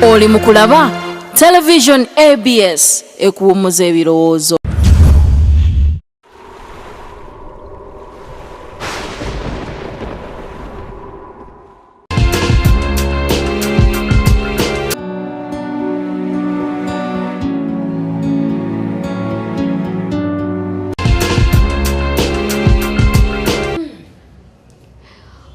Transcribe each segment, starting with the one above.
Oli mu kulaba Television ABS ekuwummuza ebirowoozo.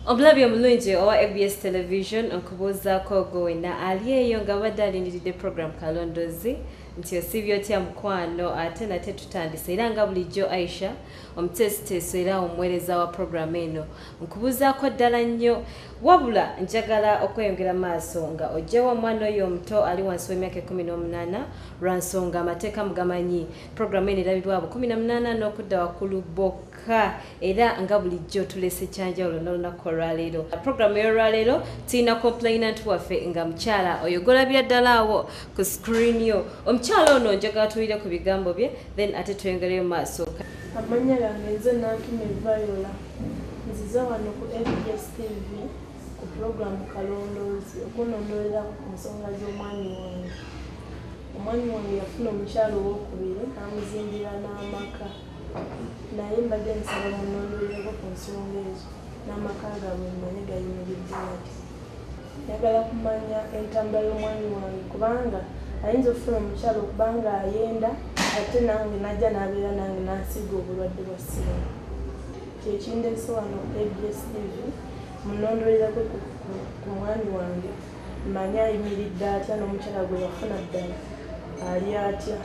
Omulabi omulungi owa ABS Television, nkubuuzaako gwe wenna ali eyo nga badde alindiridde program Kalondozi nti osiibye otya mukwano. Ate nate tutandise era nga bulijjo Aisha omuteesiteesi era omuweereza wa program eno nkubuuzaako ddala nnyo. Wabula njagala okweyongera maaso nga ojjewo omwana oyo omuto ali wansi w'emyaka 18, lwa nsonga amateeka mugamanyi. Program eno erabibwa abo 18 n'okudda waggulu bokka, era nga bulijjo tulese kyanjawulo n'olunaku olwaleero. Program ey'olwaleero tulina complainant waffe nga mukyala oyo golabira ddala awo ku screen yo. Omukyala ono njagala tuwulire ku bigambo bye, then ate tweyongereyo maaso. Amannya gange nze Nantume Viola. Nzize wano ku ABS TV ku pulogulaamu Kalondoozi okunondolerako ku nsonga z'omwami wange. Omwami wange yafuna omukyala owokubiri n'amuzimbira n'amaka, naye mbadde nsaba munondolereko ku nsonga ezo n'amaka gaabwe mmanye gayimiridde gatya. Njagala kumanya entambula y'omwami wange kubanga ayinza okufuna omukyala okuba nga ayenda ate nange najja n'abeera nange n'ansiiga obulwadde bwa siriimu. Kyekindeese wano ku ABS TV munondolereko ku mwami wange mmanye ayimiridde atya n'omukyala gwe yafuna ddala ali atya.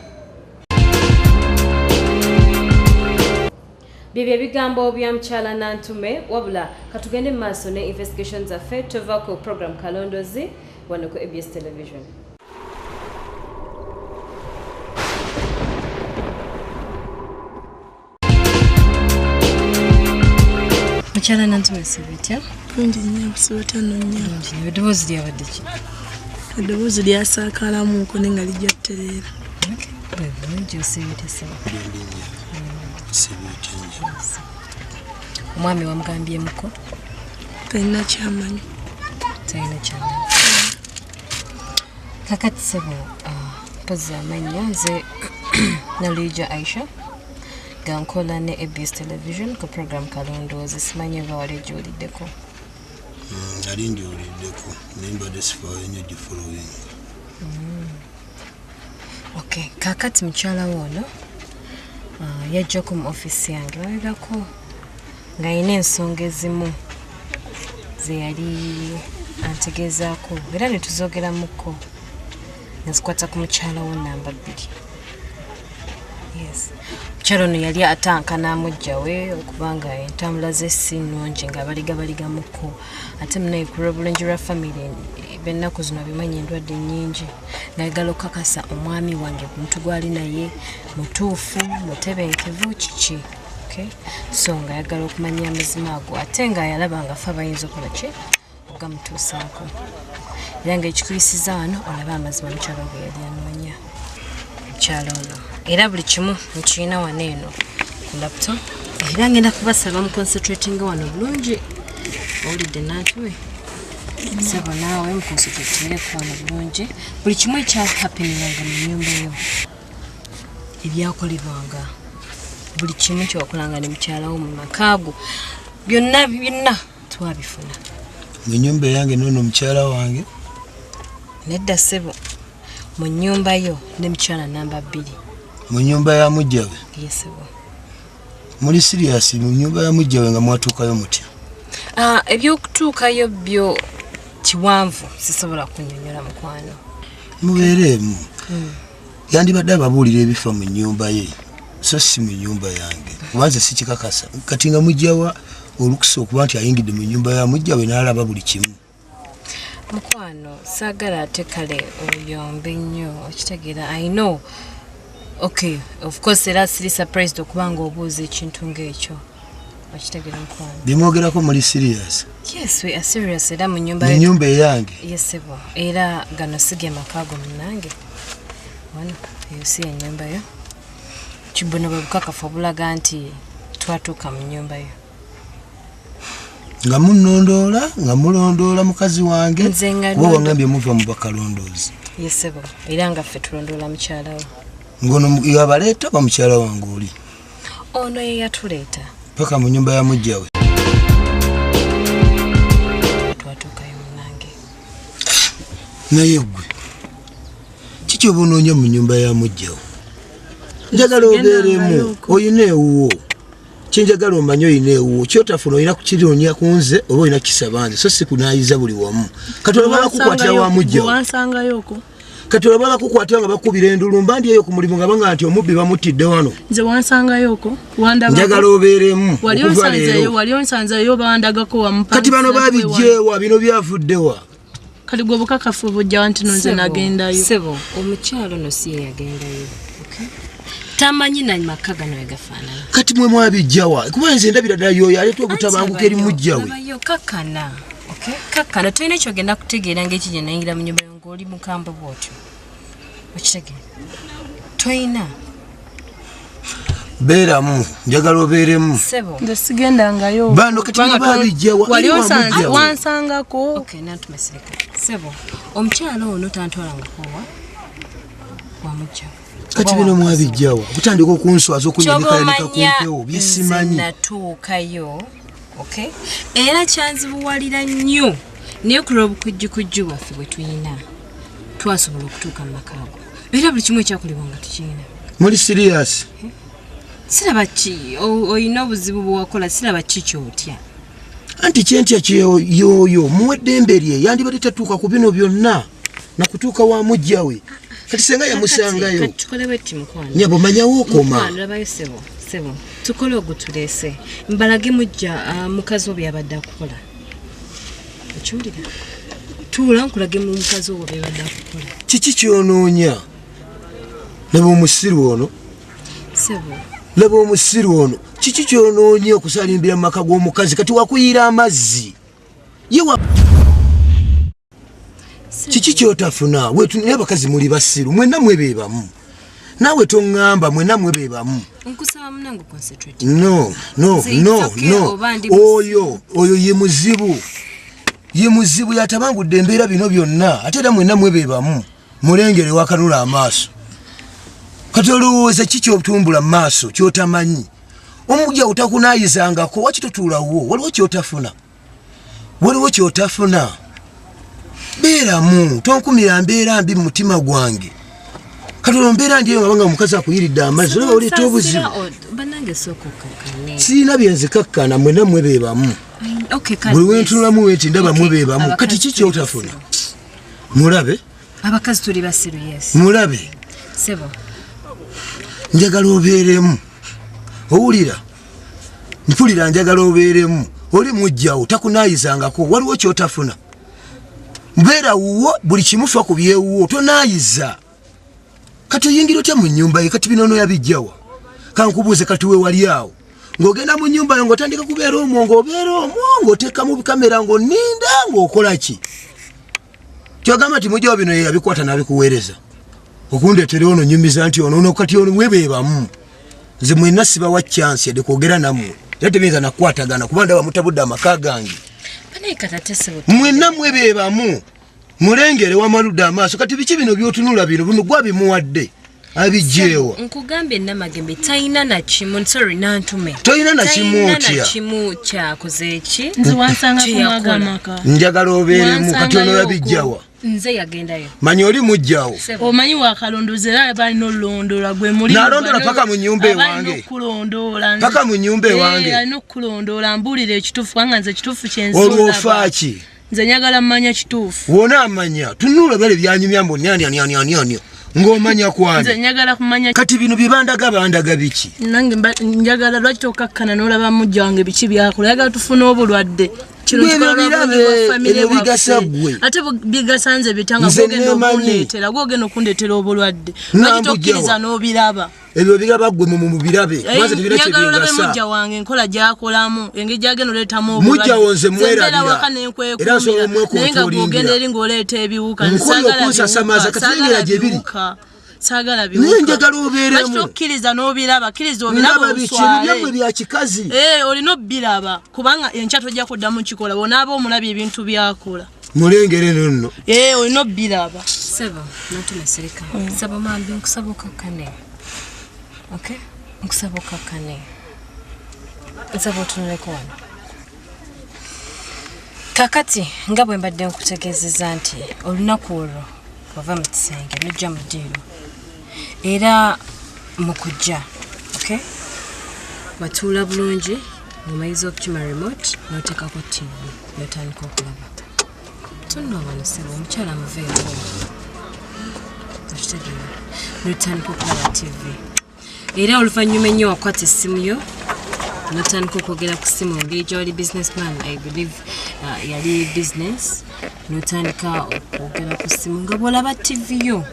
Byebyo ebigambo bya mukyala Nantume. Wabula katugende mu maaso ne investigation zaffe. Tuva ku program Kalondozi wano ku ABS Television. Mukyala Nantume, sibitya? Bulungi nnyo, sibitya nno nnyo. Eddoboozi lyabadde ki? Eddoboozi lyasaakalamuko naye nga lijja kutereera. Bulungi, osibitya sebo? Sibiitya nnyo. Omwami wamugambyemuko? Talina kyamanyi. Talina kyamanyi. Kakati sebo, mpozi amannya nze Naluija Aisha nga nkola ne ABS Television ku program Kalondoozi. Simanyi oba wali ogiwuliddeko? Nali ngiwuliddeko naye mbadde sifaayo nnyo gifollowinga. Okay, kakati mukyala wo ono yajjako mu ofiisi yange mabegako ng'alina ensonga ezimu ze yali antegeezaako era ne tuzoogeramuko nga zikwata ku mukyala wo namba 2. Yes, mukyala ono yali atankana mujja we okubanga entambula ze si nnungi nga baligabaligmuko, ate munaye ku lw'obulungi lwa famire b'ennaku zino bimanyi endwadde nnyingi, ngayagala okukakasa omwami wange muntu gwali naye mutuufu, mutebenkevu, kiki. Okay? So ng'ayagala okumanya amazima ago, ate nga yalaba nga fe abayinza okukola ki ogamutuusaako, era ng'ekikuyisiza wano olabe amazima mukyalo gwe yali anoonya mukyalo ono. Era buli kimu nkirina wano eno ku laptop, era ngenda kubasaba mu concentratinga wano bulungi. Owulidde Nantume? Sebo, naawe muconcentratingeko wano bulungi. Buli kimu ekyahappeninganga mu nyumba yo, ebyakolebwanga, buli kimu kyewakolanga ne mukyalawo mu makaago, byonna byonna twabifuna. Mu nyumba eyange noono mukyala wange? Nedda ssebo, mu nnyumba yo ne mukyala namba 2. Mu nyumba ya mujjawe? Yes ssebo. Muli serious? Mu nyumba ya mujjawe nga mwatuukayo mutya? Ah, ebyokutuukayo byo kiwanvu, sisobola kunnyonnyola mukwano. Mubeereemu. Yandibadde ababuulira ebifa mu nnyumba ye so si mu nnyumba yange, kuba nze sikikakasa. Kati nga mujjawa olukusa okuba nti ayingidde mu nnyumba ya mujjawe n'alaba buli kimu? Mukwano, saagala ate kale oyombe nnyo, okitegeera? I know, okay, of course, era siri surprised okuba nga obuuza ekintu ng'ekyo, okitegeera mukwano? Bimwogerako muli serious? Yes, we are serious. Era mu nyumba Mu nnyumba eyange? Yes ssebo, era gano si ge maka go munnange. Wano eyo si ennyumba yo. Kibuno bwe bukakafu obulaga nti twatuuka mu nnyumba yo. Nga munondoola, nga mulondoola mukazi wange. Nze nga Kuba nondo- wangambye muva mu bakalondoozi. Yesebo, era nga ffe tulondoola mukyala wo. Ngono yabaleeta oba mukyala wange oli? Ono ye yatuleeta. Paka mu nyumba ya mujja we. Twatuukayo munange. Naye gwe kiki oba onoonya mu nyumba ya mujja wo? Njagala obeeremu, oyina ewuwo. Kyenjagala omanye oyina ewuwo, kyotafuna olina kukiroonya ku nze oba olina kukisaba nze, so si kunaayiza buli wamu. Kati olaba bakukwatira wa mujja wo. Wansangayooko. Kati olaba bakukwatira nga bakubira endulu, mba ndi eyo ku mulimu nga banga nti omubbi bamuttidde wano. Nze wansangayooko, wandabako. Njagala obeeremu Wali okuva onsanzeeyo, leero. wali onsanzeeyo, bandagako wamupa. Kati bano babijjeewa, bino byavuddewa? Kati gwe obukakafu bujja nti no nze Ssebo, nagendayo. Ssebo, omukyalo ono si ye yagendayo. Okay? Tamanyi na maka gano we gafaanana. Kati mwe mwabijjawa? Kuba nze ndabira ddala yoyo aleeta obutabanguko eri mujja we. Abayo kakkana. Okay? Kakkana tolina kyogenda kutegeera ng'eki gye nayingira mu nnyumba yo ng'oli mukambwe bw'otyo. Okitegeera? Toyina. Beeramu, njagala obeeremu. Ssebo. Nze sigendangayo. Bano kati Kubanga babijjawa, wali eri wa onsanze, mujja we. wansangako. Okay, nantume sirika. Ssebo, omukyalo ono tantwalangako wa mujja we. Kati bino mwabijjawa okutandika okunswaza, okunyanikayanika ku Ky'oba mpewo omanya, byesimanyi. nze natuukayo, okay? Era kyanzibuwalira nnyo, naye ku lw'obukujjukujju bwaffe bwe tuyina twasobola okutuuka mu maka ago, era buli kimu ekyakolebwa nga tukirina. Muli siriyasi? Siraba ki oyina obuzibu bwe wakola, siraba ki kyotya. Anti kyentya kyeyoyo muwe eddembe lye, yandibadde tatuuka ku bino byonna nakutuuka wa mujja we. Kati senga yamusangayo. Kati tukole bwetti mukwano. Nyabo, manyawo okoma. Mukwano, labayo ssebo, ssebo, tukole ogutuleese mbalage mujja mukazi wo byabadde akukola. Okiwulira? Tuula nkulage mu mukazi wo byabadde akukola. Kiki kyonoonya? Laba omusiru ono. Ssebo. Laba omusiru ono. Kiki kyonoonya okusalimbira mu maka g'omukazi? Kati wakuyiira amazzi. Ye wa kiki kyotafuna? Wetu abakazi muli basiru, mwenna mwe be bamu. Naawe toŋŋamba, mwenna mwe be bamu. Nkusaba munange concentrate. No, no, Nze no, it's okay, no. oba ndi Oyo, oyo ye muzibu. Ye muzibu yatabangudde embeera bino byonna. Ate era mwenna mwe be bamu. Mulengere wakanula amaaso. Kati olowooza ki ky'otumbula mu maaso ky'otamanyi? Omujja otakunaayizangako, waki totuulawo? Waliwo ky'otafuna. Waliwo ky'otafuna. Beeramu, tonkumira mbeera mbi mu mutima gwange. Kati olwo mbeera ndi eyo nga banga omukazi akuyiridde amazzi, olaba oleeta obuzibu. Bannange sooka okkakkane. Sirina bye nzikakkana, mwenna mwe be bamu. Okay, kale, Buli we yes. ntunulamu wenti ndaba mwe be bamu. Abakazi Kati ki tuli ky'otafuna? basiru. Mulabe. Abakazi tuli basiru, yes. Mulabe. Ssebo. Njagala obeeremu. Owulira? Mpulira njagala obeeremu. Oli mujjawo takunaayizangako, waliwo ky'otafuna. Mbeera wuwo, buli kimu fa ku byewuwo, tonaayiza. Kati oyingira otya mu nnyumba ye? Kati bino ono yabijjawa? Kankubuuze, kati we wali awo ng'ogenda mu nnyumba yo ng'otandika kubeera omwo, ng'obeera omwo, ng'oteekamu kamera, ng'oninda, ng'okola ki? Kyogamba nti mujjawo bino ye yabikwata n'abikuweereza okundeetera ono nyumiza nti ono ono kati ono mwe be bamu. Nze mwenna sibawa chance yadde kwogera nammwe, era tebiyinza nakukwatagana kuba ndaba mutabudde amaka gange. Banaye kata ssebo. Mwenna mwe be bamu. Mulengere wamaludde amaaso. Kati biki bino by'otunula bino? Bino gwabimuwadde abijjeewa. Nkugambye Namagembe talina na kimu, sorry, Nantume. Tolina na kimu Talina na otya? kimu kyakoze ki? Nze wansangako Kye yakola. mwaga amaka. Njagala obeeremu, kati ono Wansangayo yabijjawa. Nze yagendayo. Manyi oli mujjawo. Ssebo. Omanyi wakalondoza era balina olulondoola gwe mulimu. Nalondola paka mu nnyumba Aba alina ewange. okulondoola nze. Paka mu nnyumba ewange. Alina okukulondoola, mbuulira ekituufu kubanga nze ekituufu kye nze Olwo olaba. ofa ki? Nze njagala mmanya kituufu. Wona amanya, tunula bale byanyumya mbu nya, nya, nya, nya, nya, nya. Ng'omanya kwani? Nze njagala kumanya. Kati bino bye bandaga, bandaga biki? Nange njagala lwaki tokakkana n'olaba mujja wange biki byakola? Njagala tufune obulwadde. Kino Bwe kikola birabe, lwa bulungi bwa famire ebyo bigasa waffe. ggwe. Ate bigasa nze bitya nga Nze gw'ogenda neemanyi. okundeetera, gw'ogenda okundeetera obulwadde. Nambujja Lwaki tokkiriza wa? n'obiraba? Ebyo biraba ggwe mu birabe. Kubanza tebirina kye Njagala olabe bingasa. mujja wange enkola gy'akolamu, engeri gy'agenda oleetamu obulwadde. Mujja wo nze Nze mbeera mwerabira. waka ne Era nkwekuumira. nsobola omwekontrolingira. Naye nga gw'ogenda eri ng'oleeta ebiwuka. Nkoye Saagala okunsasamaza, biwuka, kati lengera saagala gye biri. biwuka. Saagala Naye njagala obeeremu. Lwaki tokkiriza n'obiraba? Kkiriza obiraba Ndaba biki oswale. byammwe bya kikazi. Eh, olina obbiraba kubanga enkya tojja kuddamu kikola bw'onaaba omulabye ebintu byakola. Mulengere nno. Eh, olina obbiraba. Sebo, Nantume sirika. Sebo mambi nkusaba okakkane. Okay? Nkusaba okakkane. Nsaba otunuleko wano. Kakati nga bwe mbadde nkutegeezeza nti olunaku olwo wava mu kisenge nojja mu ddiiro era mu kujja, okay? Watuula bulungi ng'omaliriza okukima remote n'oteekako TV n'otandika okulaba. Tunno wano ssebo omukyala amuveeko. Okitegeera? N'otandika okulaba TV. Era oluvannyuma ennyo wakwata essimu yo n'otandika okwogera ku ssimu engeri gy'oli businessman, I believe yali business, n'otandika okwogera ku ssimu nga bw'olaba TV yo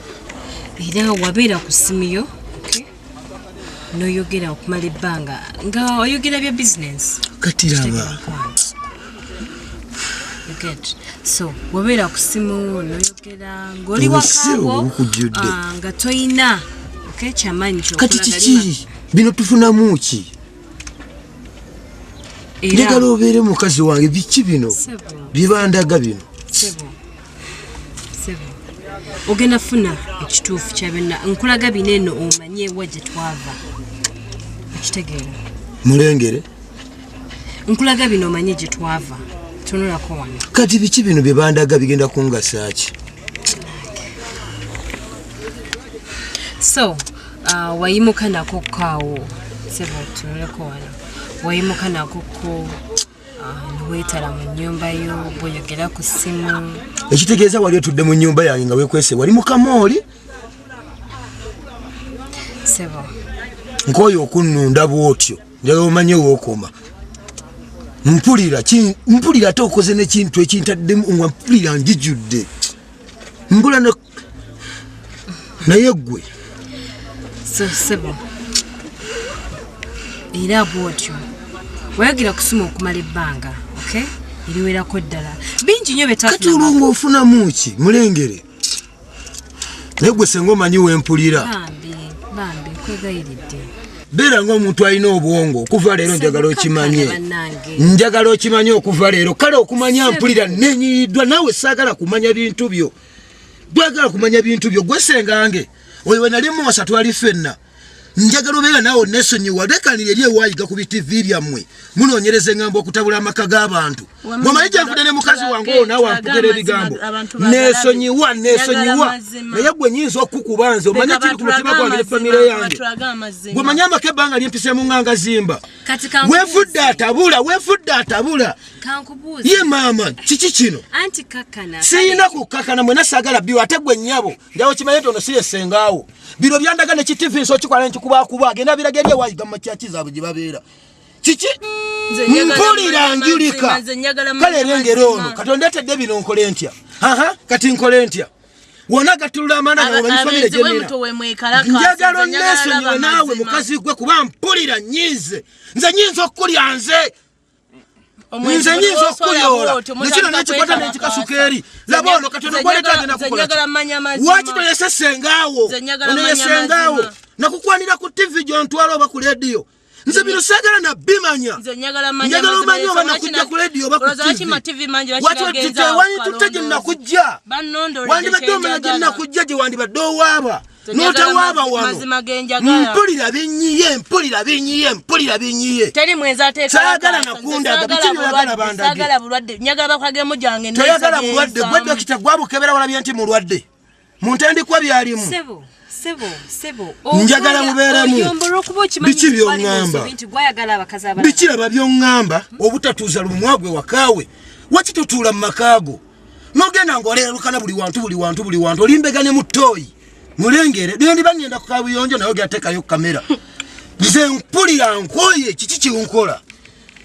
era wabeera ku ssimu yo, okay? N'oyogera okumala ebbanga nga oyogera bya business. Kati laba. You get. So wabeera ku ssimu n'oyogera ng'oli Obusiru wakaabwo bukujjudde. Nga toyina, okay, kyamaanyi Kati ky'okulaga kiki bino tufunamu ki? Era- Njagala obeere mukazi wange biki bino Sebo. byebandaga bino? Sebo. Sebo. Ogenda funa ekituufu kya byonna. Nkulaga bino eno omanye wa gye twava. Okitegeera? Mulengere. Nkulaga bino omanye gye twava. Tunulako wano. Kati biki bino bye bandaga bigenda kungasa ki? So, wayimuka nako kaawo. Sebo, tunuleko wano. Wayimuka nako ko, weetala mu nnyumba yo, bw'oyogera ku ssimu. Ekitegeeza wali otudde mu nnyumba yange nga weekwese wali mu kamooli? Sebo. Nkooye okunnunda bw'otyo, njagala omanye w'okoma. Mpulira mpulira ate okoze n'ekintu ekintaddemu nga mpulira njijjudde. Mbula ne naye ggwe. So, sebo. Era bw'otyo wayogera ku ssimu okumala ebbanga, okay? Eriwerako ddala. Bingi nnyo bye Kati twafuna. olwo ng'ofunamu ki? Mulengere. Naye ggwe senga omanyi we mpulira. Bambi, bambi, nkwegayiridde. Beera ng'omuntu alina obwongo okuva leero njagala okimanye. Bannange. Njagala okimanye okuva leero. Kale okumanya mpulira nenyiyiddwa naawe saagala kumanya bintu byo. Gwagala kumanya bintu byo gwe sengange. Oyo we nali muwasa twali ffenna. Njagala obeera naawe onneesonyiwa lekanira eri ewaayiga ku bi-TV byammwe. Munoonyereza eŋŋambo okutabula amaka g'abantu. Bw'omanyi gye nvudde ne mukazi wange oyo naawe ampugera ebigambo. Neesonyiwa, neesonyiwa. Naye gwe nnyinza okukuba nze omanye kiri ku mutima gwange ne famire yange. Gwe omanyi amaka ebbanga lye mpiseemu nga ngazimba. Kati kankubuuze. Weefudde atabula, weefudde atabula. Kankubuuze. Ye maama, kiki kino? Anti kakkana. Siyina kukkakana mwena saagala bbiwa ate gwe nnyabo. Njagala okimanye nti ono si ye ssengaawo. Bino byandaga ne ki-TV nso okikola nkikubakuba agenda biraga eri ewaayiga mu makyaki zaabwe gye babeera. Kiki? Mpulira njulika. Kale erengera ono Katonda etedde bino nkole ntya? Aha, kati nkole ntya? Wona gattulula amaana nga omanyi famire gye nnina. Njagala onneesonyiwe naawe mukazi gwe kuba mpulira nnyiize. Nze nnyinza okukulya nze. Nze nnyinza okukuyoola. Nekino nekikwata n'ekikasuka eri. Laba ono Katonda gw'oleta agenda kukola ki? Lwaki tolese ssengaawo? Ono ye ssengaawo. Nakukwanira ku TV gy'ontwala oba ku leediyo. Nze bino saagala na bimanya. Njagala omanye oba nakujja ku leediyo oba ku TV. Waki tewanditutte gye nakujja? Wandibadde omanya gye nakujja gye wandibadde owaaba. N'otawaaba wano. Mpulira binyiye, mpulira binyiye, mpulira binyiye. Teri mwenzi ateeka Saagala waka. nakundaga, Nze biki saagala by'oyagala bulwadde, bandage? saagala bulwadde. Njagala bakwagemu gyange Toyagala nneesa bulwadde, gye gwe dokita gwabukebera walabye nti mulwadde. Mu ntandikwa byalimu. Sebo, sebo, sebo. Njagala mubeeremu. Oyomba olw'okuba okimanyi Biki nti twali mu by'oŋŋamba? nsobi nti gwayagala abakazi abalala. Biki laba by'oŋŋamba obutatuuza lumwa gwe wakaawe? Waki totuula mu makaago? N'ogenda ng'oleerukana buli wantu, buli wantu, buli wantu, olimbega ne mu ttooyi. Mulengere, naye ndiba ŋŋenda ku kabuyonjo naye ogenda teekayo kamera. Nze mpulira nkooye, kiki ky'onkola?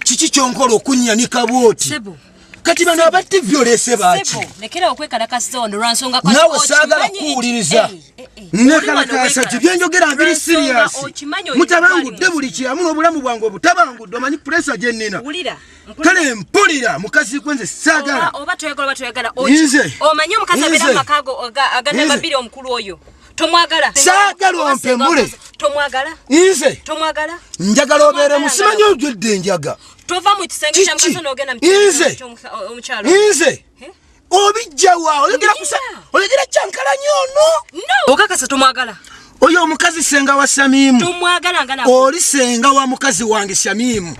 Kiki ky'onkola okunnyanika bw'oti? Sebo. Kati bano aba TV oleese baaki? Sebo, lekera okwekalakasa ono lwa nsonga kati Naawe saagala okimanyi nti- kuwuliriza. Ei, ei, ei. Nekalakasa ki byenjogera mbiri Lwa nsonga serious. okimanyi oyo Mutabangudde gwali buli kiamu n'obulamu bwange obutabangudde omanyi puresa gye nnina. Wulira, Kale mpulira mukazi gwe nze saagala. Oba toyagala oba toyagala, Nze. omanyi omukazi abeera Nze. mu maka ago aga Nze. namba bbiri omukulu oyo. Tomwagala. Saagala ompemule. Tomwagala. Nze. Tomwagala. Njagala obeeremu simanyi ojjudde enjaga. Tova mu kisenge kya mukazi n'ogenda mu kisenge ky'omukyalo. Nze. Obijjawa oyogera kusa oyogera kyankalanya ono. No. Okakasa tomwagala. Oyo omukazi senga wa Samimu. Tomwagala nga na. Oli senga wa mukazi wange Samimu.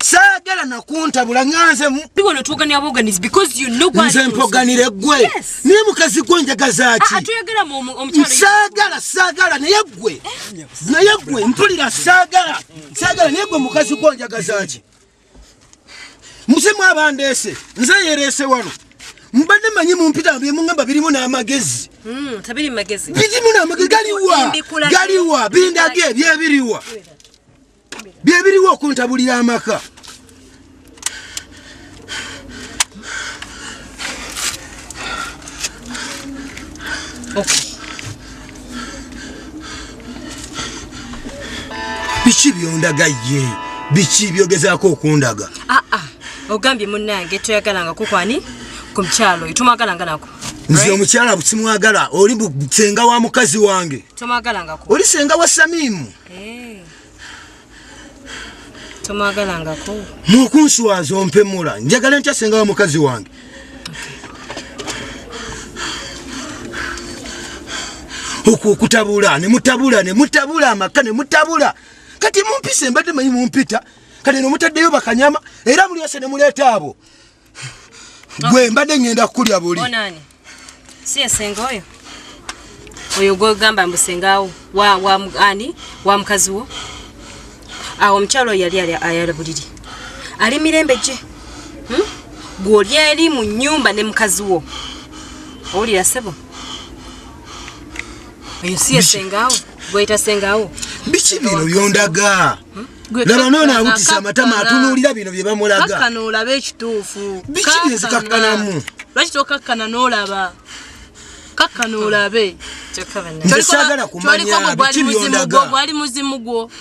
Saagala nakuntabula nganze Bigono tuogania boganizi because you know what. Nze mpoganire gwe. Yes. Naye mukazi gwe njagaza ki? Atuyogera mu omukyalo. Saagala saagala naye gwe. Naye gwe mpulira saagala. Saagala naye gwe mukazi gwe njagaza ki? Muzimu abandeese nze yereese wano. Mbadde manyi mumpita bye mungamba birimu n'amagezi. Tabiri magezi. Birimu n'amagezi galiwa. Galiwa bindage byebiriwa. Byebiriwo okuntabulira amaka. Okay. Biki byondaga ye? Biki byogezaako okundaga? Ogambye munnange toyagalanga kukwani ku mukyalo oyo tomwagalanga nako. Nze omukyala simwagala, oli senga wa mukazi wange. Tomwagalangako. Oli senga wa Samimu. Tomwagalangako. Mukunswaza ompemula. Njagala ntya senga wa mukazi wange. Okwo okutabula ne mutabula ne mutabula amaka ne mutabula. Kati mumpise mbadde manyi mumpita. Kati no mutaddeyo bakanyama era muli ose ne muleeta abo. Gwe mbadde ngenda kukulya buli. Onani. Si esenga oyo. Oyo gw'ogamba mbu sengaawo wa ani wa mukazi wo. Awo omukyalo oyo yali ayala buliri. Ali mirembe gye. Gw'oli eri mu nnyumba ne mukazi wo. Owulira ssebo? Oyo si esengaawo, gw'oyita sengaawo. Biki bino byondaga? Laba noono abutise amatama atunuulira bino bye bamulaga. Kakkana olabe ekituufu. Biki bye nzikakkanamu? Lwaki tokakkana n'olaba? Kakkana olabe. Nze saagala kumanya biki byondaga. Gwali muzimu gwo.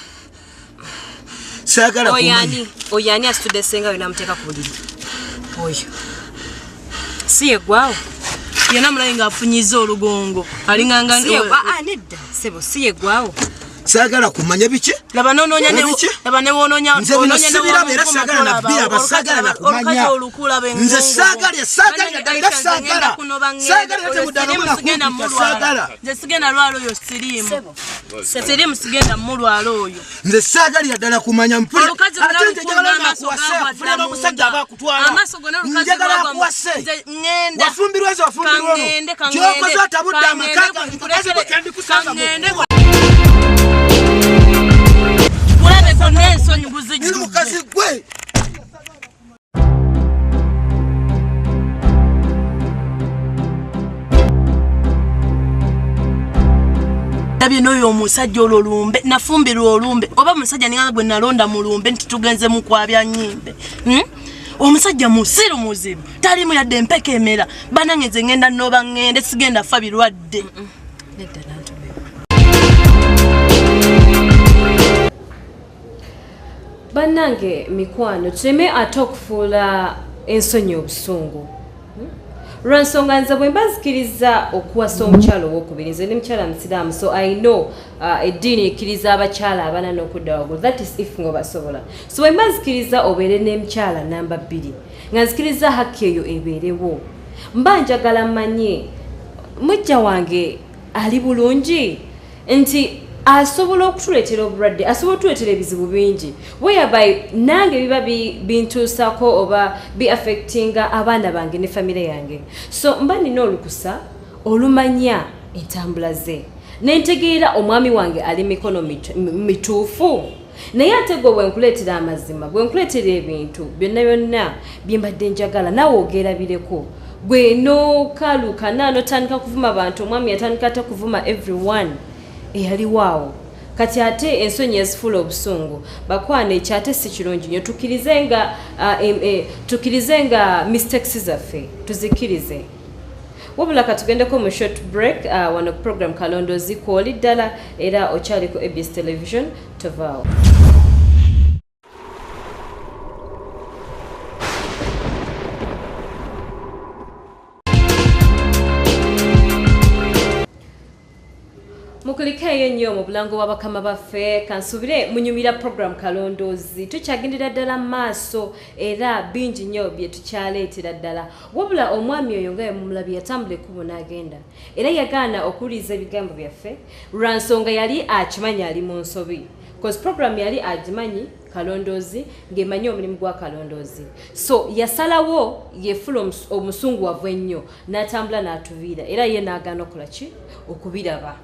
Saagala kumanya. Oyo ani asitudde ssenga we n'amuteeka ku buliri? Oyo. Si ye ggwawo? Yenna mulayi ng'afunyiza olugongo. Alinganga Si ye nedda, ssebo, si ye ggwawo. Saagala kumanya biki? Laba n'onoonya ne laba ne w'onoonya Nze bino sibiraba era saagala na biraba, saagala na kumanya. Nze saagala, saagala ddala era saagala. Saagala era temuddamu na kumpita, saagala. Nze sigenda lwala oyo siriimu. Siriimu sigenda mulwala oyo. Nze saagalira ddala kumanya mpulira. Olukazi Ate luna nze njagala lukulu amaaso nakuwase, gagwa akufunira dda n'omusajja munda. aba akutwala. Amaaso gonna olukazi Njagala lwagwa mu- akuwase. Nze ŋŋenda. Wafumbirwa nze wafumbirwa ono. Kaŋŋende, kaŋŋende, Ky'okoze otabudde amaka kaŋŋende, gange, nkulekere, mukazi gwe kyandikusanga mu kaŋŋende. kkubo. Kulabe zonna ensonyi buzijjudde. Ndi mukazi gwe. Ndabye n'oyo omusajja olwo lumbe, nafumbirwa olumbe. Oba musajja ninga gwe nalonda mu lumbe nti tugenze mu kwabya nnyimbe. Omusajja musiru muzibu, taliimu yadde empeke emera. Bannange nze ngenda n'oba ŋŋende, sigenda fa birwadde. Nedda nantume. Bannange mikwano, tuleme ate okufuula ensonyi obusungu. Lwa nsonga nze bwe mba nzikiriza okuwasa omukyala owokubiri, nze ndi mukyala musiraamu, so I know eddiini ekkiriza abakyala abana n'okudda waggulu, that is if ng'obasobola. So bwe mba nzikiriza obeere n'emukyala namba 2, nga nzikiriza hakki eyo ebeerewo, mba njagala mmanye mujja wange ali bulungi, nti asobola okutuleetera obulwadde, asobola okutuleetera ebizibu bingi, whereby nange biba bintuusako oba bi affectinga abaana bange ne famire yange. So mba nina olukusa olumanya entambula ze, ne ntegeera omwami wange ali mikono mituufu. Naye ate gwe bwe nkuleetera amazima, bwe nkuleetera ebintu byonna byonna bye mbadde njagala, naawe ogerabireko. Gwe n'okaluka n'otandika kuvuma bantu, omwami yatandika ate kuvuma everyone eyaliwo awo. Kati ate ensonyi yazifuula obusungu. Bakwana ekyo ate si kirungi nnyo. Tukkirize nga mistakes zaffe, tuzikkirize. Wabula katugendeko mu short break, wano ku program Kalondoozi kw'oli ddala era okyali ku ABS Television, tovaawo. Mukulikeeyo nnyo mu bulango bwa bakama baffe. Kansubire munyumira program Kalondoozi. Tukyagendera ddala mu maaso era bingi nnyo bye tukyaleetera ddala. Wabula omwami oyo nga yamumulabye yatambula ekkubo n'agenda, era yagaana okuwuliriza ebigambo byaffe lwa nsonga yali akimanyi ali mu nsobi, cause program yali agimanyi Kalondoozi ng'emanyi omulimu gwa Kalondoozi, so yasalawo yefula omusunguwavu ennyo n'atambula n'atuviira, era ye n'agaana okukola ki, okubiraba,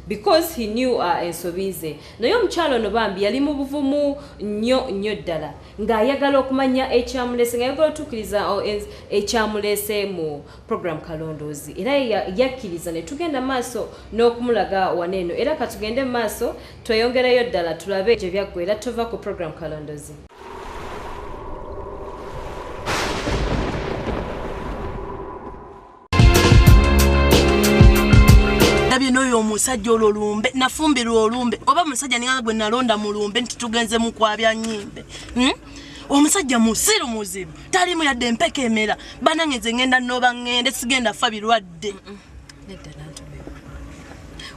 because he knew ensobi ze. Naye omukyalo ono bambi yali mu buvumu nnyo nnyo ddala, ng'ayagala okumanya ekyamulese, ng'ayagala otuukiriza ekyamuleese mu program Kalondoozi, era yakkiriza ne tugenda maaso n'okumulaga wano eno. Era katugende mu maaso tweyongereyo ddala tulabe gye byaggwera. Tuva ku program Kalondoozi. Ndabye n'oyo omusajja olwo lumbe nafumbirwa olumbe, oba musajja ninga gwe nalonda mu lumbe nti tugenze mu kwabya nnyimbe. Omusajja musiru muzibu, talimu yadde empeka emera. Banange nze ngenda noba ngende, sigenda fa birwadde. Nedda Nantume,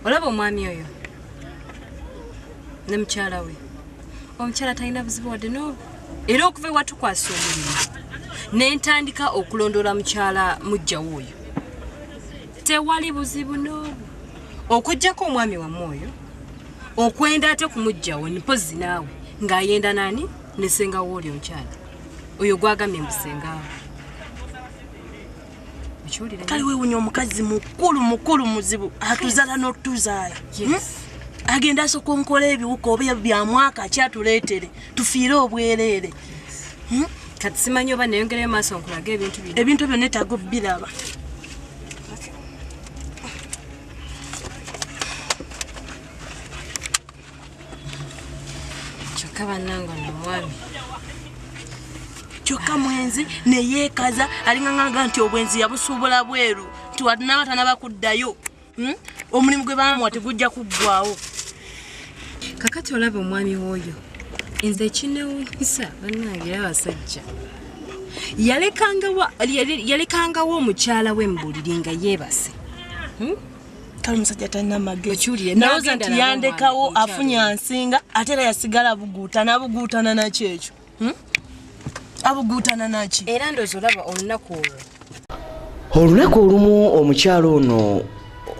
olaba omwami oyo ne mukyala we, omukyala talina buzibu wadde n'obu, era okuva ewatukwasa omulimu ne ntandika okulondoola mukyala muggyawo oyo, tewali buzibu n'obu, okugjako omwami wamme oyo okwenda ate kumuggyawo. Mpozi naawe ng'ayenda nani ne ssengawo oli omukyala oyo gwagambye mbu sengaawo. Okiwulira? Kale weewunya omukazi mukulu mukulu muzibu, atuzala n'otuzaala. Agenda asooka onkola ebiwuka oba bya mwaka kyatuleetere tufiire obwereere. Kati simanyi oba neyongerayo maaso nkulaga ebintu bino. Ebintu ebyo neetaaga obbiraba. Kyokka bannange ono omwami Kyokka mwenzi neyeekaza, alingaŋaga nti obwenzi yabusuubula bweru, nti watunaba tanaba kuddayo. Omulimu gwe bamuwa tegujja kuggwawo. Kakati olaba omwami w'oyo, nze ekinewunyisa bannange era abasajja, yalekangawo omukyala we mu buliri nga yeebase. Kale omusajja talina magezi. Okiwulire, Nalowooza n'agenda nti nabo yandekawo omukyala. Afunye ansinga, ate era yasigala abuguutana abuguutana naki ekyo? Abuguutana naki? Era ndowooza olaba olunaku olwo. Olunaku olumu omukyalo ono,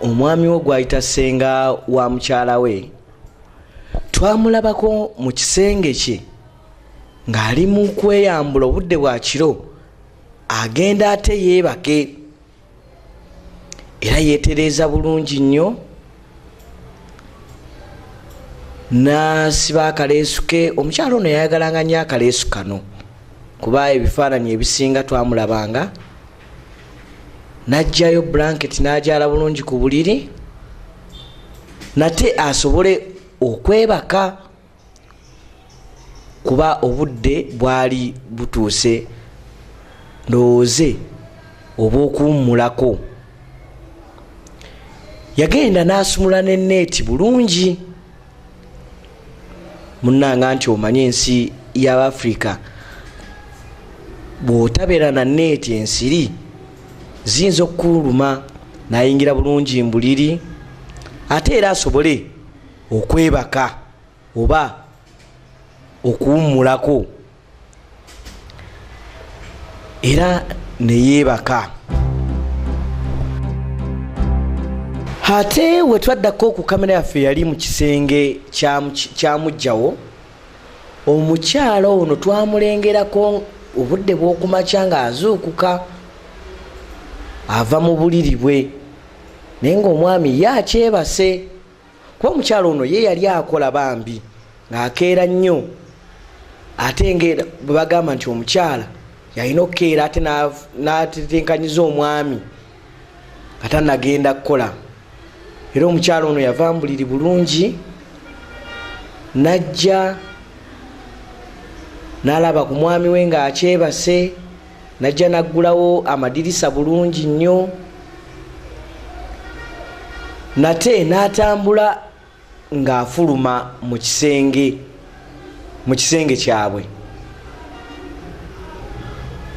omwami we gwayita ssenga wa mukyala we, twamulabako mu kisenge kye ng'ali mu kweyambula obudde bwa kiro, agenda ate yeebake, era yeetereeza bulungi nnyo n'asiba akaleesu ke. Omukyalo ono yayagalanga nnyo akaleesu kano, kuba ebifaananyi ebisinga twamulabanga n'aggyayo blanketi n'agyala bulungi ku buliri nate asobole okwebaka, kuba obudde bwali butuuse ndowooze obw'okuwummulako. Yagenda n'asumula ne neeti bulungi. Munnanga nti omanye ensi y'Abafirika, bw'otabeera na neeti ensiri ziyinza okukuluma. N'ayingira bulungi mbuliri ate era asobole okwebaka oba okuwummulako, era neyeebaka. Ate we twaddako ku kamera yaffe yali mu kisenge kya muggyawo omukyala ono, twamulengerako obudde bw'okumakya ng'azuukuka ava mu buliri bwe, naye ng'omwami ye akyebase, kuba omukyala ono ye yali akola bambi ng'akeera nnyo, ate ngaera bwe bagamba nti omukyala yalina okukeera ate n'atetenkanyiza omwami nga tanagenda kukola. Era omukyala ono yava mu buliri bulungi n'ajja n'alaba ku mwami we ng'akyebase, n'ajja n'aggulawo amadirisa bulungi nnyo nate n'atambula ng'afuluma mu kisenge kyabwe.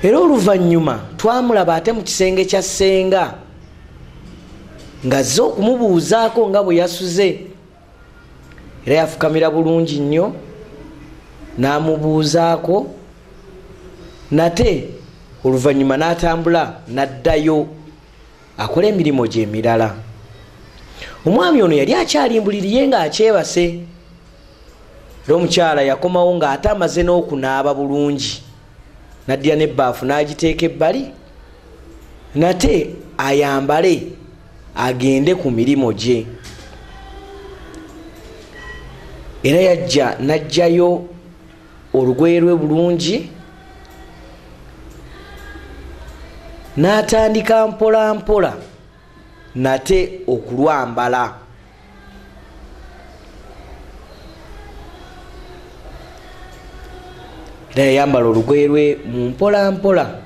Era oluvannyuma twamulaba ate mu kisenge kya ssenga. Ng'azze okumubuuzaako nga bwe yasuze. Era yafukamira bulungi nnyo n'amubuuzaako, nate oluvannyuma n'atambula n'addayo akola emirimu gye emirala. Omwami ono yali akyali mbuliri ye ng'akyebase, era omukyala yakomawo ng'ate amaze n'okunaaba bulungi, n'addira n'ebbaafu n'agiteeka ebbali, nate ayambale agende ku mirimu gye. Era yajja n'aggyayo olugoye lwe bulungi, n'atandika mpola mpola nate okulwambala. Era yayambala olugoye lwe mu mpola mpola.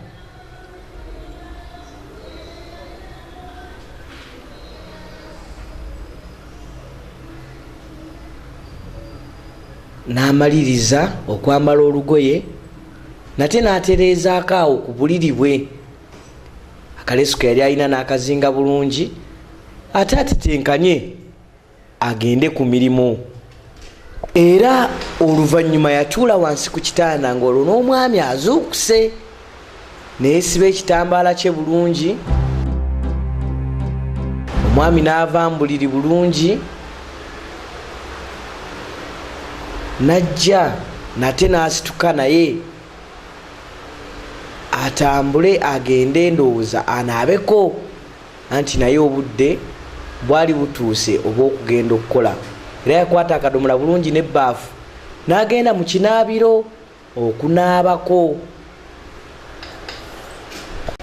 N'amaliriza okwambala olugoye, nate n'atereezaako awo ku buliri bwe. Akaleesu ke yali alina n'akazinga bulungi, ate atetenkanye agende ku mirimu. Era oluvannyuma yatuula wansi ku kitanda ng'olwo n'omwami azuukuse, ne yeesiba ekitambaala kye bulungi. Omwami n'ava mu buliri bulungi, n'ajja nate n'asituka naye atambule agende, ndowooza anaabeko, anti naye obudde bwali butuuse obw'okugenda okukola. Era yakwata akadomola bulungi n'ebbaafu n'agenda mu kinaabiro okunaabako.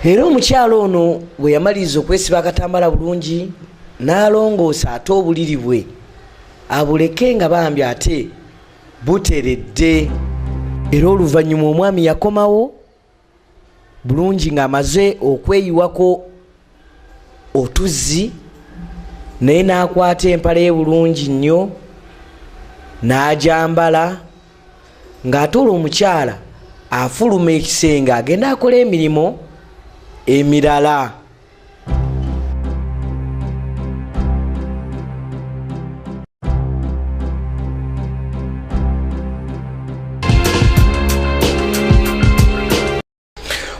Era omukyala ono bwe yamaliriza okwesiba akatambala bulungi, n'alongoosa ate obuliri bwe abuleke nga bambi ate buteredde. Era oluvannyuma omwami yakomawo bulungi ng'amaze okweyiwako otuzzi, naye n'akwata empale ye bulungi nnyo n'agyambala, ng'ate olwo omukyala afuluma ekisenge agenda akola emirimu emirala.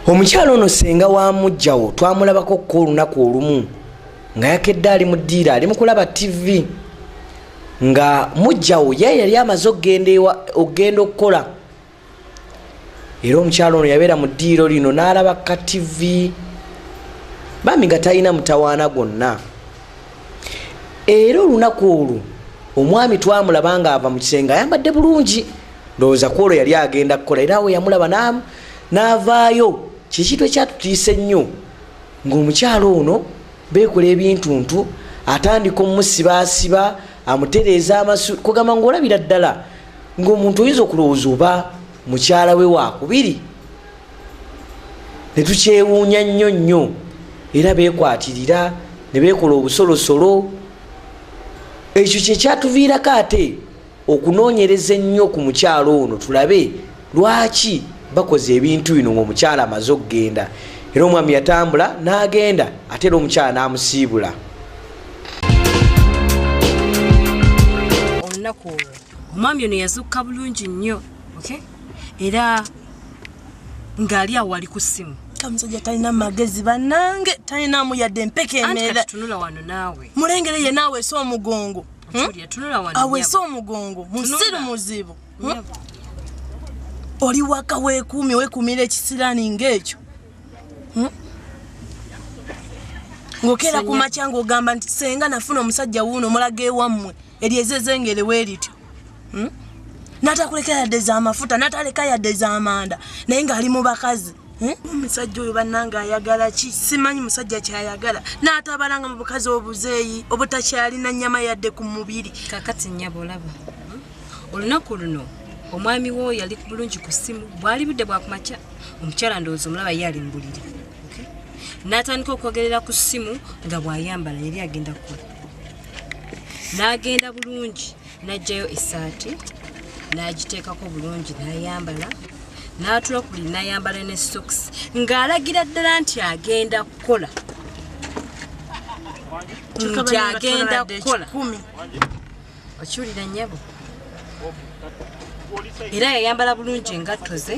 Omukyala ono ssenga wa muggyawo twamulabako ko olunaku olumu nga yakedde ali mu ddiiro ali mu kulaba TV, nga muggyawo ye yali amaze okugenda okukola. Era omukyala ono yabeera mu ddiiro lino n'alaba ka TV bambi nga talina mutawaana gwonna. Era olunaku olwo omwami twamulaba ng'ava mu kisenge ayambadde bulungi, ndowooza ku olwo yali agenda kukola. Era awo yamulaba n'avaayo. Kye kintu ekyatutiisa ennyo, ng'omukyala ono beekola ebintuntu, atandika omusibaasiba, amutereeza amasu, kugamba ng'olabira ddala ng'omuntu oyinza okulowooza oba mukyala we waakubiri. Ne tukyewuunya nnyo nnyo. Era beekwatirira ne beekola obusolosolo. Ekyo kye kyatuviirako ate okunoonyereza ennyo ku mukyala ono, tulabe lwaki bakoze ebintu bino ng'omukyala amaze okugenda. Era omwami yatambula n'agenda, ate era omukyala n'amusiibula. Olunaku olwo omwami ono yazuukuka bulungi nnyo, okay? Era ng'ali awo ali ku ssimu. Kamusajja talina magezi bannange, talinamu yadde empeke emera. Tunula wano naawe. Mulengere ye naawe ese omugongo. Tunula wano. Awese omugongo, musiru muzibu. Oli waka weekuumi, weekuumira ekisiraani ng'ekyo. Ng'okeera ku makya ng'ogamba nti senga nafuna omusajja wuuno omulaga ewammwe, eryezezengere weerityo. N'atakuleka yadde z'amafuta, n'ataleka yadde z'amanda, naye ng'ali mu bakazi. Omusajja oyo bannange ayagala ki? Simanyi musajja ky'ayagala. N'atabalanga mu bukazi obuzeeyi obutakyalina nnyama yadde ku mubiri. Kaakati nnyabo olaba olunaku luno omwami wo yali bulungi ku ssimu, bwali budde bwa kumakya, omukyala ndowooza omulaba ye ali mu buliri. N'atandika okwogerera ku ssimu nga bw'ayambala, yali agenda kukola. N'agenda bulungi n'aggyayo essaati n'agiteekako bulungi n'ayambala, n'atula ku buliri n'ayambala ne socks ng'alagira ddala nti agenda kukola. Nti agenda kukola. Okiwulira nnyabo? Era yayambala bulungi engatto ze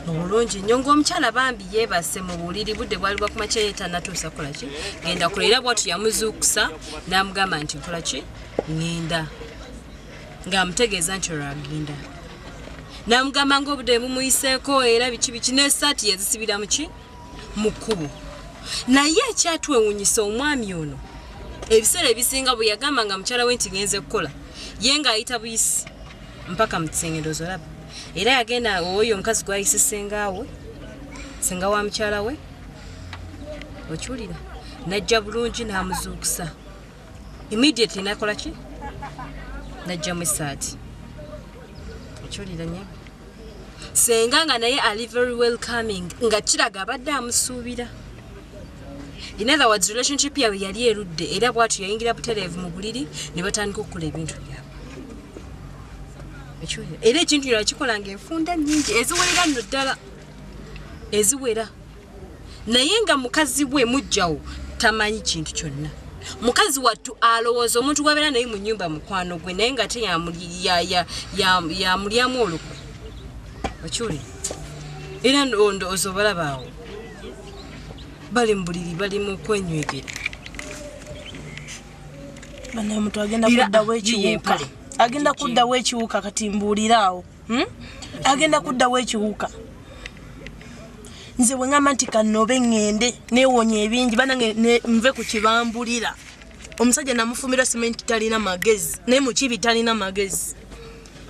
mu bulungi nnyo, ng'omukyala bambi yeebase mu buliri, budde bwali bwa kumakya, ye tannatuusa kukola ki, genda kukola. Era bw'atyo yamuzuukusa n'amugamba nti nkola ki, ŋŋenda, ng'amutegeeza nti olwo agenda, n'amugamba ng'obudde bumuyiseeko era biki biki, n'essaati yazisibira mu ki, mu kkubo. Naye ekyatwewuunyisa omwami ono ebiseera ebisinga bwe yagamba nga mukyala we nti ngenze kukola, ye ng'ayita buyisi mpaka mu kisenge, ndowooza olaba. Era yagenda oyo omukazi gw'ayise ssenga we, ssenga wa mukyala we, okiwulira, n'ajja bulungi n'amuzuukusa immediately, n'akola ki, n'ajjamu essaati. Okiwulira nnyabo? Ssenga nga naye ali very welcoming, nga kiraga abadde amusuubira. In other words, relationship yaabwe yali erudde, era bw'atyo yayingira butereevu mu buliri ne batandika okukola ebintu byabwe. Ekiwulira? Era ekintu kino yakikolanga enfunda nnyingi eziwerera nno ddala, eziwera, naye nga mukazi we mujjawo tamanyi kintu kyonna. Mukazi wattu alowooza omuntu gw'abeera naye mu nnyumba mukwano gwe, naye nga ate yamulyamu olukwe. Okiwulira? Era ndowooza obalaba awo bali mu buliri, bali mu kwenywegera. Banaye, omuntu agenda Era, kuddawo yiye ekiwuka. Empale. Agenda kuddawo ekiwuka. Kati mbuuliraawo, Agenda kuddawo ekiwuka. Nze bwe ŋŋamba nti kanobe ŋŋende neewonya ebingi, banange, nve ku kibambulira. Omusajja namufumbirwa simenti, talina magezi, naye mukibi talina magezi,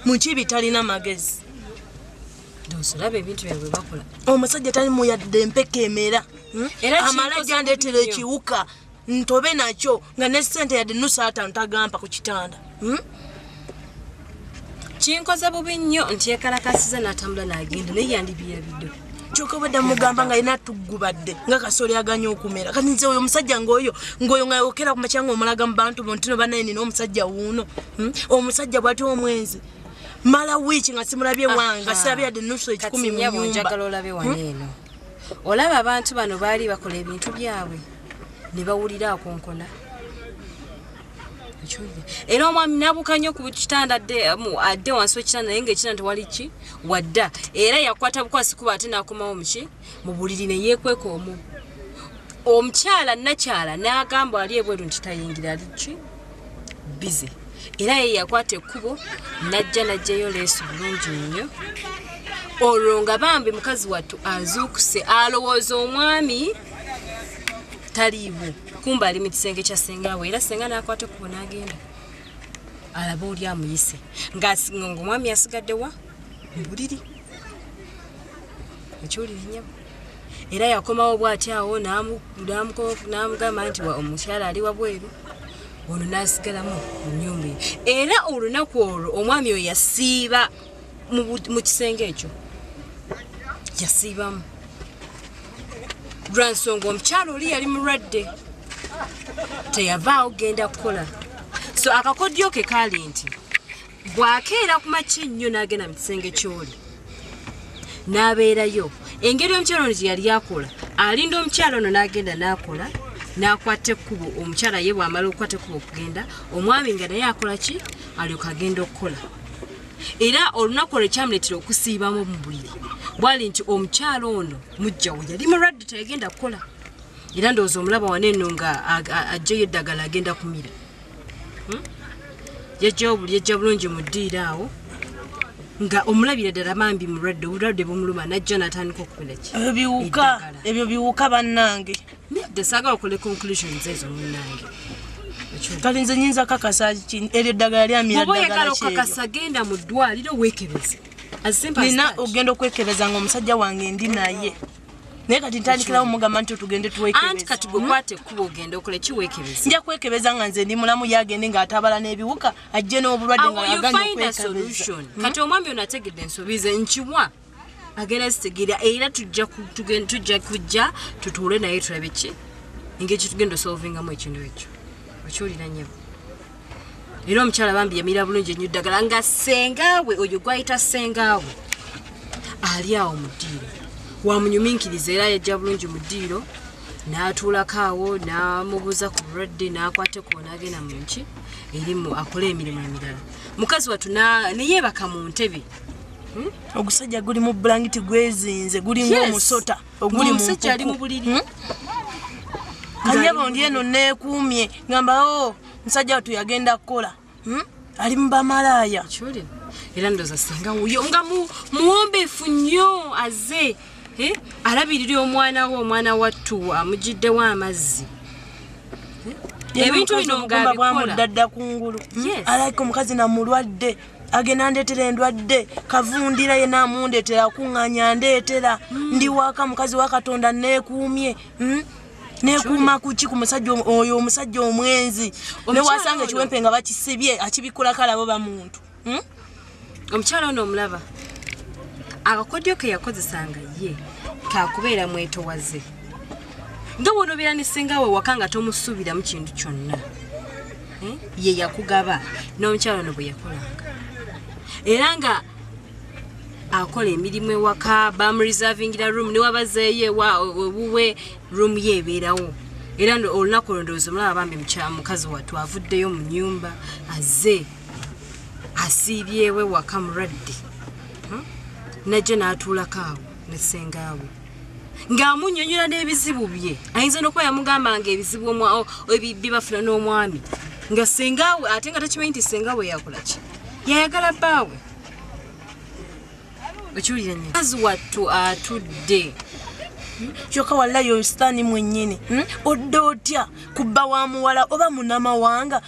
mukibi talina magezi. Ndowooza olaba ebintu byabwe bakola. Omusajja tali muyadde empeka emera, Era Amala kinkoze gyandeetera bubi nnyo. ekiwuka ntobe nakyo, nga ne sente yadde nusu ataano tagampa ku kitanda, Kinkoze bubi nnyo nti yekalakasiza n'atambula n'agenda, naye yandibyerabidde. Kyokka obadde mugamba nga yina tuggubadde nga kasooli aganya okumera. Kati nze oyo omusajja ngaoyo ngaoyo nga yokera ku makya nga omulaga mu bantu bo ntino, banaye nina omusajja wuuno, Omusajja bw'ati omwenzi, mala wiiki nga simulabye wange, nga sirabye yadde nusu 100 mu Kati nnyabo, nyumba. Njagala olabe wano eno. Olaba abantu bano baali bakola ebintu byabwe ne bawulira akonkona. Okiwulira? Era omwami n'abuuka nnyo ku kitanda, adde wansi w'ekitanda, naye ng'ekitanda tewali ki wadda. Era yakwata bukwasi kuba ate n'akomawo muki, mu buliri, ne yeekweka omwo. Omukyala nakyala n'agamba ali ebweru nti tayingira, ali ki, busy. Era ye yakwata ekkubo n'ajja n'aggyayo leesu bulungi nnyo. Olwo nga bambi mukazi wattu azuukuse, alowooza omwami taliiwo, kumba ali mu kisenge kya ssenga we. Era ssenga n'akwata ekkubo n'agenda alabe oli amuyise, ng'omwami asigadde wa, mu buliri. Ekiwulire nnyabo? Era yakomawo bw'ati awo n'amugamba nti omukyala ali wabweru. Ono n'asigalamu mu nnyumba eyo. Era olunaku olwo omwami oyo yasiiba mu kisenge ekyo, yasiibamu lwa nsonga omukyala oli yali mulwadde, teyavaawo genda kukola. So akakodyo ke kaali nti bw'akeera ku makya ennyo n'agenda mu kisenge ky'oli n'abeerayo. Engeri omukyala ono gye yali akola, alinda omukyala ono n'agenda n'akola, n'akwata ekkubo. Omukyala ye bw'amala okukwata ekkubo okugenda, omwami nga naye akola ki, alyoka agenda okukola. Era olunaku olwo kyamuleetera okusiibamu mu buliri bwali nti omukyala ono mujjawe yali mulwadde, teyagenda kukola. Era ndowooza omulaba wano eno nga aggyeyo eddagala agenda kumira. Yajjawo buli yajja bulungi mu ddiiro awo nga omulabira ddala bambi mulwadde, obulwadde bumuluma, najja n'atandika okubira ki. Ebyo biwuka. Eddagala. Ebyo biwuka, bannange. Nedda, saagala okole conclusions ezo, munnange. Kati nze nyinza kakasa ki eryo eddagala lyamira? Bw'oba Ddagala oyagala ki eryo? okukakasa, genda mu ddwaliro weekebeze. As simple as Nina that. ogenda okwekebeza nga omusajja wange ndi naye, naye kati ntandikirawo mugamba nti tugende Anti twekebeze. Kati gwe kwata ekkubo ogende okole ki, weekebeze. Nja kwekebeza nga nze ndi mulamu, yagende ng'atabala n'ebiwuka, ajje n'obulwadde Awo nga you yaganye find a okwekebeza. solution. Kati omwami ono ategedde ensobi ze, nkiwa agenda zitegeera, era tujja kujja tutuule naye tulabe ki engeri kyetugenda osolvingamu ekintu ekyo. Okiwulira nnyabo? Era omukyala bambi yamira bulungi ennyo ddagala, nga sengaawe oyo gwayita sengaawe ali awo mu ddiiro wamunyuminkiriza. Era yajja bulungi mu ddiiro. N'atuulako awo n'amubuuza ku bulwadde, n'akwateko n'agenda mu nki erimu akole emirimu emirala. Mukazi wattu neyeebaka mu ntebe. Ogusajja guli mu bulangiti gwezinze, guli ng'omusota oguli mu Omusajja ali mu buliri. Kanyabo ndi eno neekuumye ngamba o musajja wattu yagenda kukola, ali mu bamalaaya. Era ndowooza singa wuyo nga muwombeefu nnyo azze alabirira omwana we, omwana wattu amugiddewo amazzi. Ebintu bino ng'abikola bwamudda kungulu. Alabika omukazi namulwadde, agenda ndeetera endwadde, kavundira yenna amundeetera, akuŋŋaanya ndeetera. Ndi waka mukazi wa Katonda neekuumye. Neekuuma kuki ku musajja oyo, omusajja omwenzi? Ne wasanga ekiwempe nga bakisibye, akibikulako alabo bamuntu. Omukyala ono omulaba, akakodyo ke yakozesanga ye kakubeera mwetowaze, nga bw'onobeera ne ssenga we waka nga tomusuubiramu kintu kyonna. Ye yakugaba n'omukyala ono bwe yakolanga, era nga akola emirimu ewaka, bamureservingira room, newabazeeyo ewuwe room ye ebeerawo. Era olunaku olwo ndowooza omulaba bambi mukazi wattu avuddeyo mu nnyumba, azze asiibyewe waka mulwadde, najja n'atuulako awo ne ssengaawe ng'amunnyonnyola n'ebizibu bye. Ayinza n'okuba yamugambanga ebizibu bye bafuna n'omwami, nga ssengaawe ate nga takimanyi nti ssengaawe yakola ki, yayagala bbaawe. Okiwulira nnyo, mukazi wattu atudde. Kyokka wallayi oyo sitaani mwennyini. Odde otya ku bba wa muwala oba munnamawanga?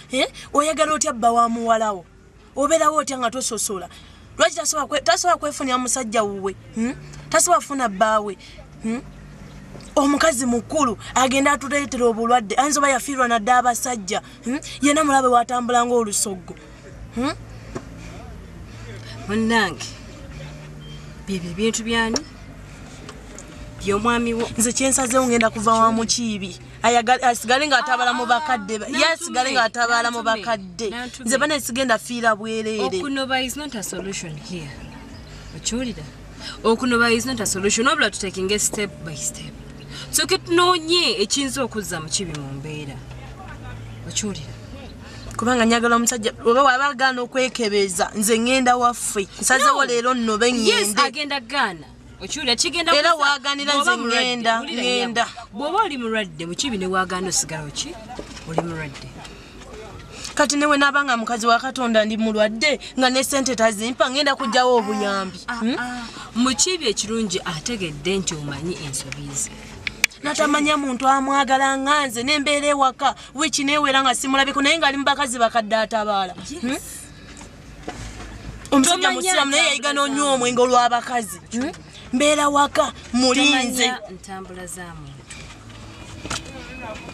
Oyagala otya bba wa muwalawo? Obeerawo otya nga tososola? Lwaki tasobola kwefunira musajja wuwe? Tasobola kufuna bbaawe? Omukazi mukulu agenda atuleetera obulwadde, ayinza oba yafiirwa nadde abasajja. Yenna mulabe watambula ng'olusoggo. Munnange, byebyo ebintu byani by'omwami wo. Nze kyensazeewo, ngenda kuva wa Mukiibi. Asigale ng'atabala mu bakadde, ye asigale ng'atabaala mu bakadde. Nze bane sigenda fiira bwereere. Okunoba is not a solution here. Okiwulira? Okunoba is not a solution, wabula tutakinga step by step, soke tunoonye ekiyinza okuzza Mukibi mu mbeera. Okiwulira? Kubanga njagala omusajja oba waba agaana okwekebeza, nze ŋŋenda waffe. Nsazeewo leero nnobe. Yes. Ŋŋende. Agenda gaana. Okiwulira? Kigenda Era waaganira bw'oba nze mulwadde, ŋŋenda, wulira ŋŋenda. nnyabo, bw'oba oli mulwadde, Mukibi ne waagaana osigala oki oli mulwadde. Kati newe naaba nga mukazi wa Katonda ndi mulwadde nga ne sente tazimpa, ŋŋenda kugjawo obuyambi. Ah, Mukibi ekirungi ategedde nti omanyi ensobi ze. Natamanya muntu amwagala nga nze, nembeera ewaka wiiki neewera nga simulabiko, naye ng'ali mu bakazi bakadde atabaala. Omusajja Tomanya musiramu naye yayiga ntambula n'onywa omwenge olw'abakazi. Mbeera waka mulinze. Tomanya ntambula za muntu.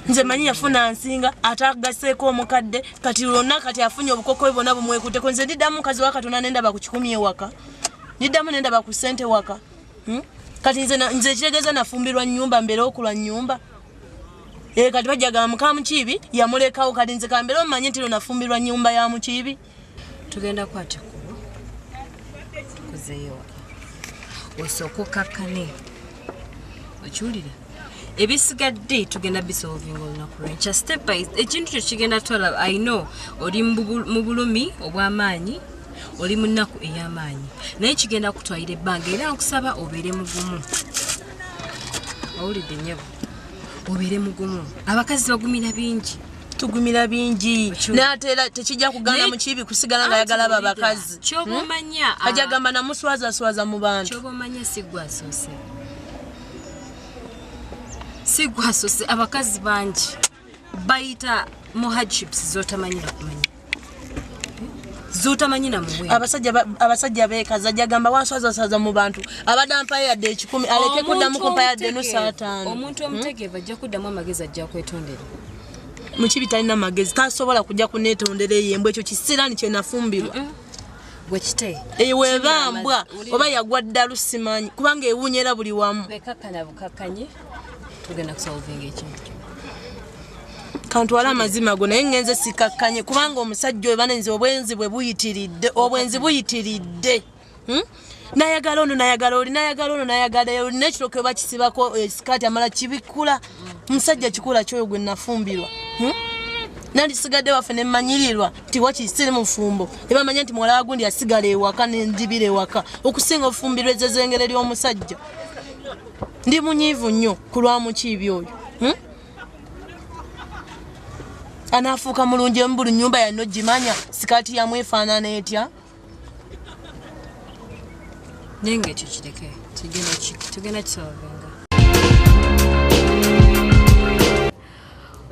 Nze manyi yafuna nsinga ate agaseeko omukadde kati lwonna kati afunye obukoko bwe bwonna bumwekutteko. Nze ndiddamu mukazi wa Katonda nendaba ku 100 ewaka, ndiddamu nendaba ku ssente waka. Kati nze ekitegeeza nafumbirwa nnyumba, mbeere okulwa nnyumba. Eh, kati bajjagala muka Mukiibi yamulekawo, kati nze kambeere omanye nti no nafumbirwa nnyumba ya Mukiibi. Tugenda kwata ekkubo tukuzeeyo waka, osooka okakkane. Okiwulira? Ebisigadde tugenda bisolvinga olunaku lwenkya, step by ekintu kyo kigenda twala. I know oli mu bulumi obw'amaanyi, oli mu nnaku ey'amaanyi, naye kigenda kutwalira ebbanga. Era nkusaba obeere mugumu. Owulidde nnyabo? Obeere mugumu. Abakazi bagumira bingi. Tugumira bingi. Okiwulira? Naye ate era tekijja kugaana Naye- Mukiibi kusigala nga ayagala abo Anti abakazi. Kyoba omanya, Ajja gamba namuswazaswaza mu bantu. Kyoba omanya, si gwe asoose, si gwe asoose. Abakazi bangi bayita mu hardships zotamanyi nakumanya, zotamanyi na muwendo. Abasajja beekaza. Ajja gamba wanswazaswaza mu bantu, abadde ampayo yadde 100, aleke kuddamu kumpa yadde nusu ataano. Omuntu omutegeevu ajja kuddamu amagezi, ajja kwetondera. Mukibi talina magezi, tasobola kujja kuneetondera eyo embwa. Ekyo kisiraani kyenafumbirwa. Gwe kite. Eyo weba mbwa oba yagwa ddalu simanyi, kubanga ewunyera buli wamu. Bekakkana bukakkanye, tugenda kusolvinga ekintu kyo. Kantwale amazima go, naye ngenze sikakkanye, kubanga omusajja oyo banenze obwenzi bwe buyitiridde, obwenzi buyitiridde. Nayagala ono, nayagala oli, nayagala ono, nayagala oli, nekiroko bakisibako esikaati amala kibikula. Musajja kikula kyoyo gwe nafumbirwa. Nandisigadde waffe nemmanyirirwa nti wakisiri mufumbo, ne bamanya nti muwala wagundi asigala ewaka nenjibira ewaka, okusinga ofumbirwa ezezengere ly'omusajja. Ndi munyiivu nnyo ku lwa mukiibi oyo. Anaafuuka mulungi emu buli nnyumba yanno gimanya sikaati yamwefaanana etya. Naye nga ekyo kireke, tugenda kisolvinga.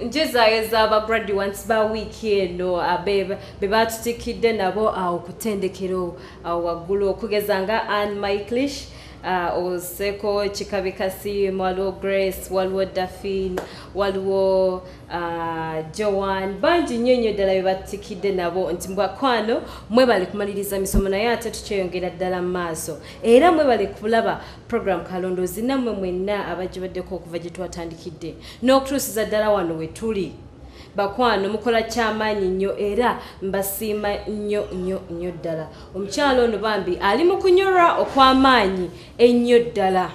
Njezaayo aba graduates ba wiiki eno be batutikidde nabo awo ku ttendekero awo waggulu, okugeza nga Ann Michaelish, Oseko Kikabikasi, waliwo Grace, waliwo Dafin, waliwo Joan, bangi nnyo nnyo ddala be batikidde nabo nti mbakwano mwebale kumaliriza misomo, naye ate tukyeyongera ddala mu maaso. Era mwebale kulaba program Kalondoozi, nammwe mwenna abagibaddeko okuva gye twatandikidde n'okutuusiza ddala wano we tuli. Bakwano, mukola kyamaanyi nnyo era mbasiima nnyo nnyo nnyo ddala. Omukyalo ono bambi ali mu kunyolwa okw'amaanyi ennyo ddala,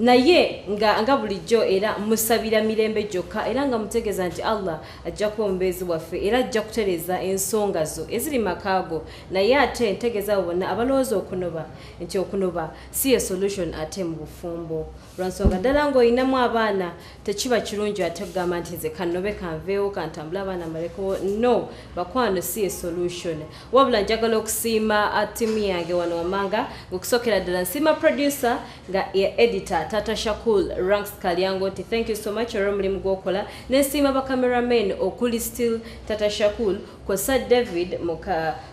naye nga bulijjo era musabira mirembe gyokka, era nga mutegeeza nti Allah ajja kuba omubeezi waffe era ajja kutereeza ensonga zo eziri makaago. Naye ate ntegeeza abo bonna abalowooza okunoba nti okunoba si ye solution ate mu bufumbo, lwansonga ddala ng'olinamu abaana tekiba kirungi ate kugamba nti nze kannobe, kanveewo, kantambule abaana mbaleko. No bakwano, si ye solution. Wabula njagala okusiima ttiimu yange wano wamanga, ng'okusookera ddala nsiima producer nga ye editor Tata Shakul Ranks Kalyango nti thank you so much olw'omulimu gw'okola, nensiima bacameramen okuli still Tata Shakul kwosa David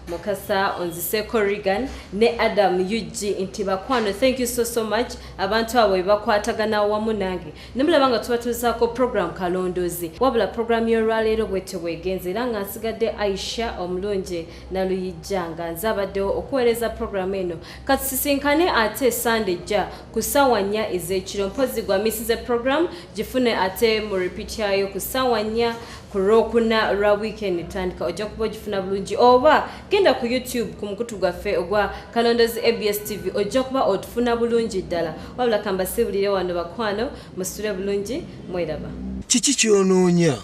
Mukasa, onziseko Regan ne Adam UG nti bakwano thank you so so much. Abantu abo bebakwatagana wamu nange nemulaba nga tubatuusaako program Kalondoozi. Wabula program y'olwaleero bwetyo bwegenze, era nga nsigadde Aisha omulungi Naluyijja nga nze abaddewo okuweereza program eno. Katusisinkane ate Sande ejja ku ssaawa 4 ez'ekiro. Mpozi gwa misize program, gifune ate mu repeat yayo ku ssaawa 4 ku Lwokuna lwa weekend tandika, ojja kuba ogifuna bulungi, oba genda ku YouTube ku mukutu gwaffe ogwa Kalondozi ABS TV, ojja kuba otufuna bulungi ddala. Wabula kambasibulire wano bakwano, musitule bulungi, mweraba. Kiki kyonoonya?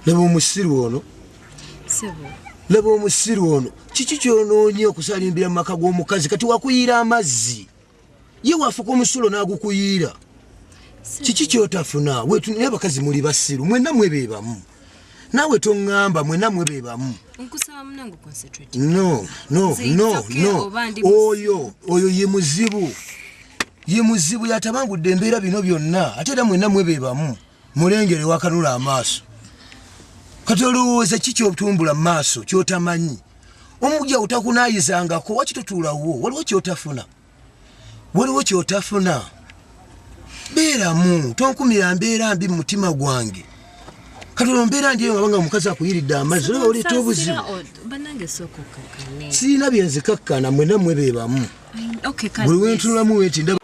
Laba omusiru ono. Laba omusiru ono. Kiki kyonoonya okusalimbira mu maka g'omukazi? Kati wakuyiira amazzi, ye wafuka omusulo n'agukuyiira. Kiki kyotafuna? Naye abakazi muli basiru mwenna, mwe bebamu. Naawe toŋŋamba, mwenna mwe bebamu. No no no no, oyo ye muzibu, ye muzibu, yatabangudde embeera bino byonna. Ate era mwenna mwe bebamu. Mulengere wakanula amaaso. Kati olowooza ki kyotumbula mu maaso kyotamanyi? Omujja otakunaayizangako, waki totuulawo? Waliwo kyotafuna, waliwo kyotafuna. Beeramu, tonkumira mbeera mbi mu mutima gwange. Kati olwo mbeera ndi eyo nga omukazi akuyiridde amazzi, olaba oleeta obuzibu. Sirina byenzikakkana, mwenna mwe bebamu. Buli wentunulamu weti ndaba.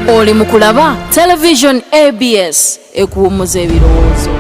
Oli mu kulaba Television ABS ekuwummuza ebirowoozo.